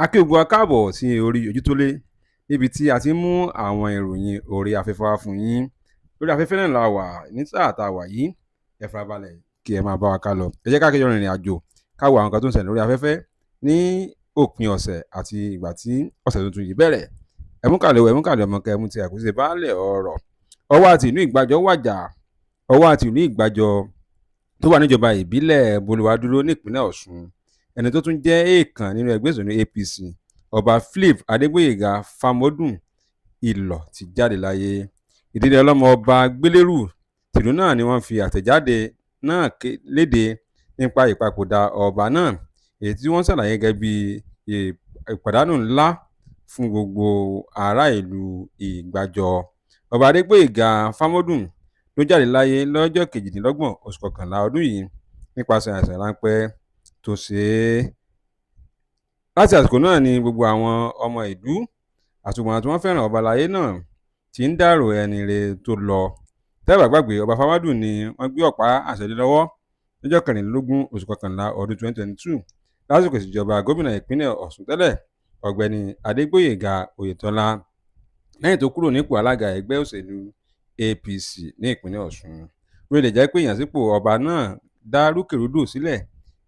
A kí gbogbo wa káàbọ̀ sí orí Ojútólé níbi tí a ti ń mú àwọn ìròyìn orí afẹ́fẹ́ wá fún yín. Lórí afẹ́fẹ́ náà la wà ní sáà tá a wà yìí. Ẹ farabalẹ̀ kí ẹ máa bá wa ká lọ. Ẹ jẹ́ ká jọ rìnrìn àjò, ká wo àwọn nǹkan tó ń ṣẹlẹ̀ lórí afẹ́fẹ́ ní òpin ọ̀sẹ̀ àti ìgbà tí ọ̀sẹ̀ tuntun yìí bẹ̀rẹ̀. Ẹ mú kàlẹ̀ o, ẹ mú kàlẹ̀ ọmọ kẹ́ ẹ mú ti àkúnṣe baálẹ̀ ọ̀rọ̀. Ọwọ́ àti ìlú Ìgbàjọ wàjà. Ọwọ́ àti ìlú Ìgbàjọ tó wà níjọba ìbílẹ̀ Bolúwadúró nípínlẹ̀ Ọ̀ṣun, ẹni tó tún jẹ́ èèkàn nínú ẹgbẹ́ òṣèlú APC, Ọba Philip Adégbóyèga Fámọ́dún Ìlọ̀, ti jáde láyé. Ìdílé ọlọ́mọ ọba gbélérù tìlú náà ni wọ́n fi àtẹ̀jáde náà léde nípa ìpapòdà ọba náà, èyí tí wọ́n ṣàlàyé gẹ́gẹ́ bí ìpàdánù ńlá fún gbogbo ará ìlú Ìgbàjọ. Ọba Adégbóyèga Fámọ́dún ló jáde láyé lọ́jọ́ 28 oṣù kọkànlá ọdún yìí nípasẹ̀ àìsàn ráńpẹ́ tó ṣe é. Láti àsìkò náà ni gbogbo àwọn ọmọ ìlú àti gbogbo àwọn tí wọ́n fẹ́ràn ọba aláyé náà ti ń dárò ẹni rere tó lọ. Tẹ́ ẹ̀ bá gbàgbé, Ọba Fámọ́dún ni wọ́n gbé ọ̀pá àṣẹ lé lọ́wọ́ lọ́jọ́ 24 oṣù kọkànlá ọdún 2022 lásìkò ìṣèjọba gómìnà ìpínlẹ̀ Ọ̀ṣun tẹ́lẹ̀, Ọ̀gbẹ́ni Adégbóyèga Oyètọ́lá, lẹ́yìn tó kúrò nípò alága ẹgbẹ́ òṣèlú APC ní ìpínlẹ̀ Ọ̀ṣun. Bó tilẹ̀ jẹ́ pé ìyànsípò ọba náà dá rúkèrúdò sílẹ̀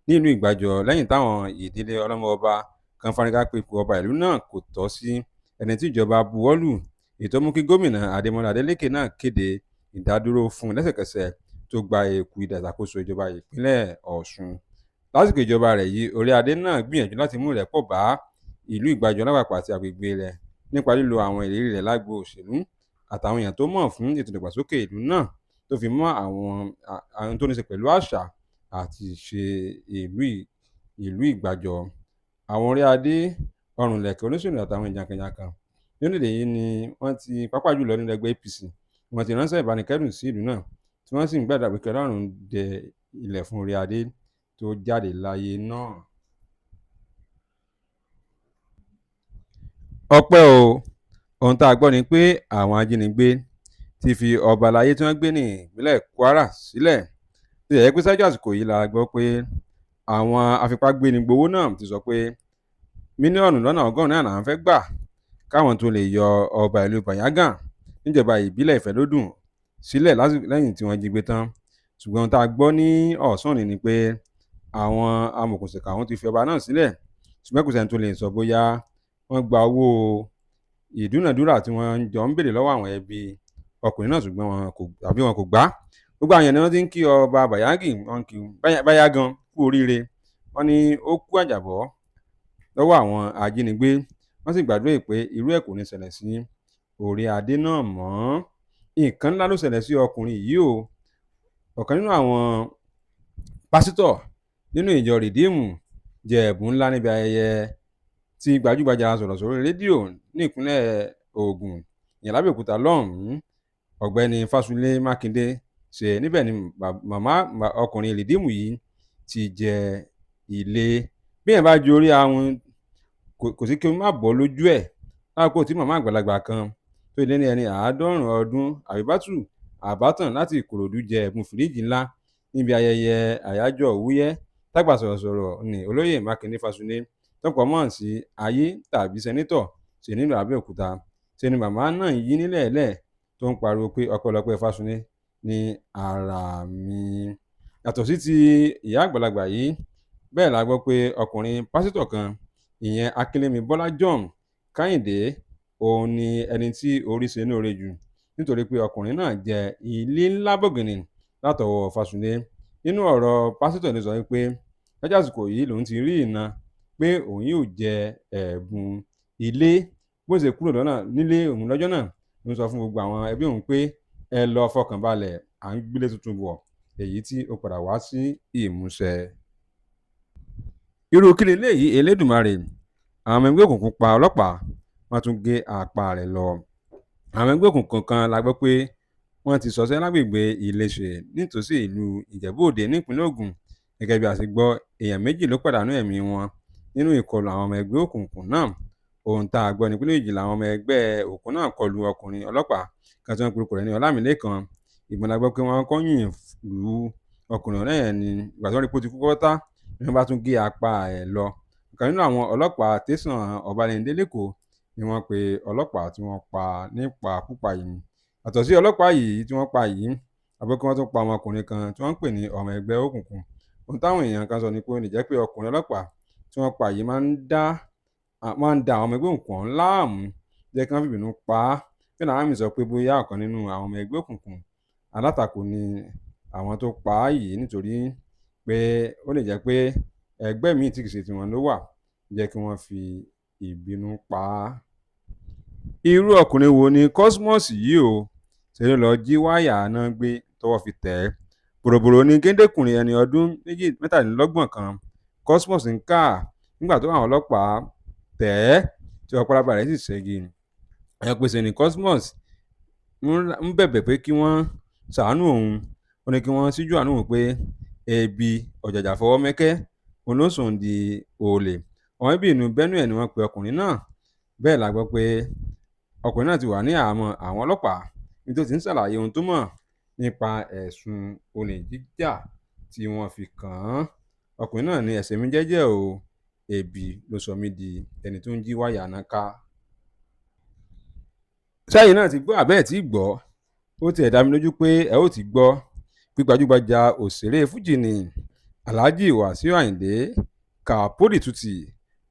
nílùú Ìgbàjọ lẹ́yìn táwọn ìdílé ọlọ́mọ ọba kan fárígá pé ipò ọba ìlú náà kò tọ́ sí ẹni tí ìjọba buwọ́ lù, èyí tó mú kí gómìnà Adémọlá Adélékè náà kéde ìdádúró fún un lẹ́sẹ̀kẹsẹ̀ tó gba èkú idà ìṣàkóso ìjọba ìpínlẹ̀ Ọ̀ṣun. Lásìkò ìjọba rẹ̀ yìí, orí adé náà gbìyànjú láti mú ìrẹ́pọ̀ bá ìlú Ìgbàjọ lápapọ̀ àti agbègbè rẹ̀ nípa lílo àwọn ìrírí rẹ̀ lágbo òṣèlú àtàwọn èèyàn tó mọ̀ fún ètò ìdàgbàsókè ìlú náà, tó fi mọ́ àwọn tó ní ṣe pẹ̀lú àṣà àti ìṣe ìlú Ìgbàjọ. Àwọn orí adé, ọrùnlẹ̀kẹ̀, olóṣèlú àtàwọn jàǹkànjàǹkàn lórílẹ̀-èdè yìí ni wọ́n ti, pàápàá jùlọ nínú ẹgbẹ́ APC, wọ́n ti ránṣẹ́ ìbánikẹ́dùn sí ìlú náà, tí wọ́n sì ń gbàdúrà pé kí Ọlọ́run dẹ ilẹ̀ fún orí adé tó jáde láyé náà. Ọpẹ́ o, ohun tá a gbọ́ ni pé àwọn ajínigbé ti fi ọba aláyé tí wọ́n gbé ní ìpínlẹ̀ Kwara sílẹ̀. Tó yẹ pé ṣáájú àsìkò yìí la gbọ́ pé àwọn afipágbénigbowó náà ti sọ pé mílíọ̀nù lọ́nà 100 náírà làwọn fẹ́ gbà káwọn tó lè yọ ọba ìlú Bayangan níjọba ìbílẹ̀ Ìfẹ́lódùn sílẹ̀ lẹ́yìn tí wọ́n jí gbé tán. Ṣùgbọ́n ohun tá a gbọ́ ní ọ̀sán òní ni pé àwọn amòòkùnsìkà ọ̀hún ti fi ọba náà sílẹ̀, ṣùgbọ́n kò sẹ́ni tó lè sọ bóyá wọ́n gba owó ìdúnàdúrà tí wọ́n jọ ń béèrè lọ́wọ́ àwọn ẹbí ọkùnrin náà, ṣùgbọ́n wọn kò àbí wọn kò gbà. Gbogbo àwọn èèyàn ni wọ́n ti ń kí ọba Bayagi, wọ́n ń kí Báyágan kú oríire. Wọ́n ní ó kú àjàbọ́ lọ́wọ́ àwọn ajínigbé, wọ́n sì gbàdúrà pé irú ẹ̀ kò ní ṣẹlẹ̀ sí orí adé náà mọ́. Nǹkan ńlá ló ṣẹlẹ̀ sí ọkùnrin yìí o. Ọ̀kan nínú àwọn pásítọ̀ nínú ìjọ Rìdíìmù jẹ ẹ̀bùn ńlá níbi ayẹyẹ tí gbajúgbajà sọ̀rọ̀sọ̀rọ̀ rédíò ní ìpínlẹ̀ Ògùn, ìyẹn l'Abẹ́òkúta lọ́hùn-ún, Ọ̀gbẹ́ni Fásulẹ̀ Mákindé ṣe. Níbẹ̀ ni màmá ọkùnrin Rìdíìmù yìí ti jẹ ilé. Bí èèyàn bá ju orí ahun, kò sí kí omi má bọ́ lójú ẹ̀ lákòókò tí màmá àgbàlagbà kan tó lé ní ẹni 90 ọdún, Àbíbátù Àbátàn láti Ìkòròdú, jẹ ẹ̀bùn fìríìjì ńlá níbi ayẹyẹ àyájọ́ òwúyẹ́ tágbà sọ̀rọ̀sọ̀rọ̀ ní olóyè Mákindé Fásulẹ̀ tọ́pọ̀ mọ̀ sí ayé tàbí sẹ́ńtítọ̀ ṣe nílùú Abẹ́òkúta. Ṣe ni màmá náà yí nílẹ̀ẹ́lẹ̀ tó ń pariwo pé ọpẹ́lọpẹ́ Fásulẹ̀ ní ara mi. Yàtọ̀ sí ti ìyá àgbàlagbà yìí, bẹ́ẹ̀ la gbọ́ pé ọkùnrin pásítọ̀ kan, ìyẹn Akínlémi Bọ́lá John Kẹ́hìndé, òun ni ẹni tí orí ṣe lóore jù, nítorí pé ọkùnrin náà jẹ ilé ńlá bọ̀gìnì látọwọ́ Fásulẹ̀. Nínú ọ̀rọ̀ pásítọ̀ ní sọ wípé lọ́jọ́ àsìkò yìí lòun ti rí ìran pé òun yóò jẹ ẹ̀bùn ilé. Bó ṣe kúrò lọ́nà nílé òun lọ́jọ́ náà ló ń sọ fún gbogbo àwọn ẹbí òun pé ẹ lọ fọkàn balẹ̀, à ń gbélé tuntun bọ̀, èyí tí ó padà wá sí ìmúṣẹ. Irú kí leléyìí, Elédùmarè? Àwọn ọmọ ẹgbẹ́ òkùnkùn pa ọlọ́pàá, wọ́n tún gé apá rẹ̀ lọ. Àwọn ẹgbẹ́ òkùnkùn kan la gbọ́ pé wọ́n ti ṣọṣẹ́ lágbègbè Iléṣe nítòsí ìlú Ìjẹ̀bú-Òde nípínlẹ̀ Ògùn. Gẹ́gẹ́ bí a ṣe gbọ́, èèyàn 2 ló pàdánù ẹ̀mí wọn nínú ìkọlù àwọn ọmọ ẹgbẹ́ òkùnkùn náà. Ohun tá a gbọ́ ni pé lójijì làwọn ọmọ ẹgbẹ́ òkùnkùn náà kọlu ọkùnrin ọlọ́pàá kan tí wọ́n pe orúkọ rẹ̀ ní Ọlámilékan. Ìbọn la gbọ́ pé wọ́n kọ́ yìn lu ọkùnrin ọ̀hún lẹ́yìn ní ìgbà tí wọ́n rí pé ó ti kú pátá ni wọ́n bá tún gé apá ẹ̀ lọ. Ọ̀kan nínú àwọn ọlọ́pàá tẹ̀sán Ọbalẹ́ńdè lẹ́kọ̀ọ́ ni wọ́n pe ọlọ́pàá tí wọ́n pa nípakúpa yìí. Yàtọ̀ sí ọlọ́pàá yìí tí wọ́n pa yìí, àbí kí wọ́n tún pa ọmọkùnrin kan tí wọ́n ń pè ní ọmọ ẹgbẹ́ òkùnkùn. Ohun táwọn èèyàn kan sọ ni pé ó lè jẹ́ pé ọkùnrin ọlọ́pàá tí wọ́n pa yìí máa ń da àwọn ọmọ ẹgbẹ́ òkùnkùn ọ̀hún láàmú, jẹ́ kí wọ́n fìbínú pa á. Bẹ́ẹ̀ làwọn míì sọ pé bóyá ọ̀kan nínú àwọn ọmọ ẹgbẹ́ òkùnkùn alátakò ni àwọn tó pa á yìí, nítorí pé ó lè jẹ́ pé ẹgbẹ́ míì tí kì í ṣe tiwọn ló wà, jẹ́ kí wọ́n fi ìbínú pa á. Irú ọkùnrin wo ni Cosmos yìí o? Ṣe ló lọ́ọ́ jí wáyà iná gbé tọ́wọ́ fi tẹ̀ ẹ́? Bòròbòrò ni géńdékùnrin ẹni ọdún 33 kan Cosmos ń kà nígbà tó àwọn ọlọ́pàá tẹ̀ ẹ́ tí ọwọ́ pálábá rẹ̀ sì ṣẹ́gi. Ẹ̀pèsè ní Cosmos ń bẹ̀bẹ̀ pé kí wọ́n ṣàánú òun. Ó ní kí wọ́n ṣíjú àánú wò pé ebi ọ̀jàjà fọwọ́ mẹ́kẹ́ òun ló sùn di olè. Ọmọ bíbí ìlú Benue ni wọ́n pe ọkùnrin náà. Bẹ́ẹ̀ la gbọ́ pé ọkùnrin náà ti wà ní àhámọ́ àwọn ọlọ́pàá níbi tó ti ń ṣàlàyé ohun tó mọ̀ nípa ẹ̀sùn olè jíjà tí wọ́n fi kàn án. Ọkùnrin náà ní ẹ̀ṣẹ̀ mi jẹ́jẹ́ o, ebi ló sọ mí di ẹni tó ń jí wáyà iná ká. Ṣẹ́yìn náà ti gbọ́ àbẹ́ ẹ̀ tí gbọ́? Ó tiẹ̀ dá mi lójú pé ẹ ó ti gbọ́ pé gbajúgbajà òṣèré fújì ni Alhaji Wasiu Ayinde Quadri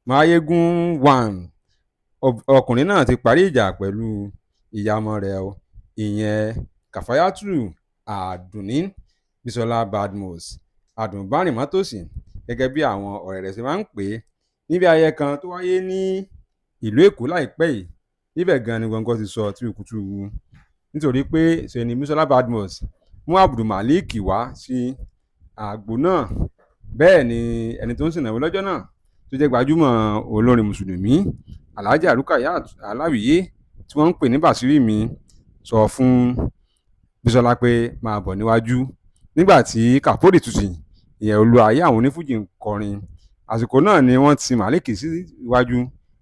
Mayegun One. Ọkùnrin náà ti parí ìjà pẹ̀lú ìyá ọmọ rẹ̀, ìyẹn Kafayatu Àdùnní Bísọ́lá Badmus Adùnbánirìnmátòsí, gẹ́gẹ́ bí àwọn ọ̀rẹ́ rẹ̀ ṣe máa ń pè é, níbi ayẹyẹ kan tó wáyé ní ìlú Èkó láìpẹ́ yìí. Níbẹ̀ gan-an ni gbọ̀ngàn ti sọ túkútú, nítorí pé ṣe ni Bísọ́lá Badmus mú Abdulmalik wá sí àgbo náà. Bẹ́ẹ̀ ni ẹni tó ń ṣènáwó lọ́jọ́ náà tó jẹ́ gbajúmọ̀ olórin mùsùlùmí Alhaja Rukayat Aláwìyé tí wọ́n ń pè ní Bàṣírì mi sọ fún Bísọ́lá pé máa bọ̀ níwájú nígbà tí Quadri Tutu, ìyẹn olú ayé àwọn onífújì, ń kọrin. Àsìkò náà ni wọ́n ti Malik sí iwájú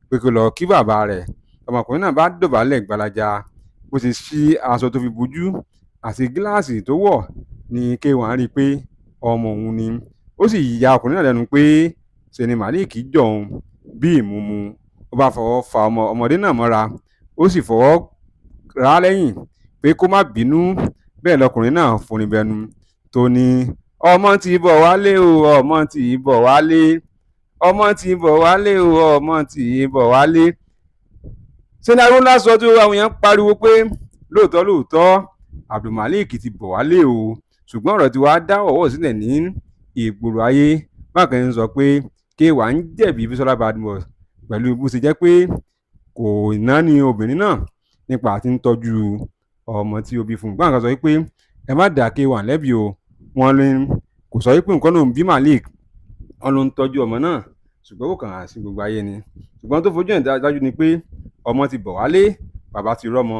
pé kó lọ kí bàbá rẹ̀. Ọmọkùnrin náà bá dọ̀bálẹ̀ gbalaja, bó ṣe ṣí aṣọ tó fi bojú àti gíláàsì tó wọ̀ ní K1 rí i pé ọmọ òun ni. Ó sì ya ọkùnrin náà lẹ́nu pé ṣe ni Malik jọ òun bí ìmúmu. Ó bá fọwọ́ fa ọmọdé náà mọ́ra, ó sì fọwọ́ rà á lẹ́yìn pé kó má bínú. Bẹ́ẹ̀ lọkùnrin náà forin bẹnu tó ní ọmọ tí bọ̀ wálé o, ọmọ tí bọ̀ wálé, ọmọ tí bọ̀ wálé o, ọmọ tí bọ̀ wálé. Ṣé ní ariwo ńlá sọ tí àwọn èèyàn pariwo pé lóòótọ́ lóòótọ́ Abdulmalik ti bọ̀ wálé o, ṣùgbọ́n ọ̀rọ̀ tí wàá dá ọ̀wọ́ sílẹ̀ ní ìgboro ayé. Bákan ń sọ pé K1 ń jẹ̀bi Bísọ́lá Badmus pẹ̀lú bó ṣe jẹ́ pé kò náání obìnrin náà nípa àti ń tọ́jú ọmọ tí ó bí fún un. Bákan kan sọ pé ẹ má dá K1 lẹ́bi o, wọ́n ní kò sọ wípé nǹkan ló ń bí Malik, wọ́n ló ń tọ́jú ọmọ náà, ṣùgbọ́n kò kàn án sí gbogbo ayé ni. Ṣùgbọ́n tó fojú ẹ̀ dájú ni pé ọmọ ti bọ̀ wálé, bàbá ti rọ́mọ,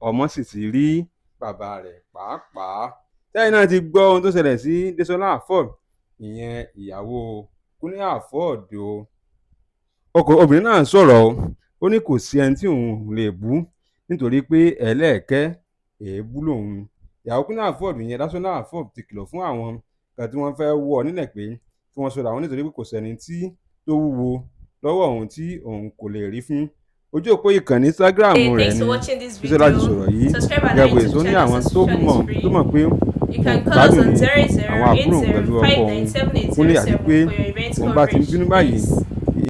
ọmọ sì ti rí bàbá rẹ̀ pàápàá. Tẹ́yìn náà ti gbọ́ ohun tó ṣẹlẹ̀ sí Desola Afod, ìyẹn ìyàwó Kúnlé Afod o. Obìnrin náà sọ̀rọ̀ o, ó ní kò sí ẹni tí òun ò lè bú nítorí pé ẹlẹ́ẹ̀kẹ́ èébú lòun. Ìyàwó Kúnlé Afod, ìyẹn Desola Afod, ti kìlọ̀ fún àwọn kan tí wọ́n fẹ́ wọ́ nílẹ̀ pé kí wọ́n ṣọ́ra wọn, nítorí pé kò sẹ́ni tí tó wúwo lọ́wọ́ òun tí òun kò lè rí fín. Ojú òpó ìkànnì Instagram Hey, rẹ̀ thanks ni for watching this Bísọ́lá ti video. sọ̀rọ̀ yìí. Subscribe on Gẹ́gẹ́ our bó ṣe YouTube tó ní channel. àwọn tó Subscription mọ̀ is tó free. mọ̀ pé You can òun call us gbádùn on ní àwọn àbúrò òun pẹ̀lú ọkọ òun 0080597807 Kúnlé, for àti pé your event òun bá ti ń coverage. bínú báyìí Thanks.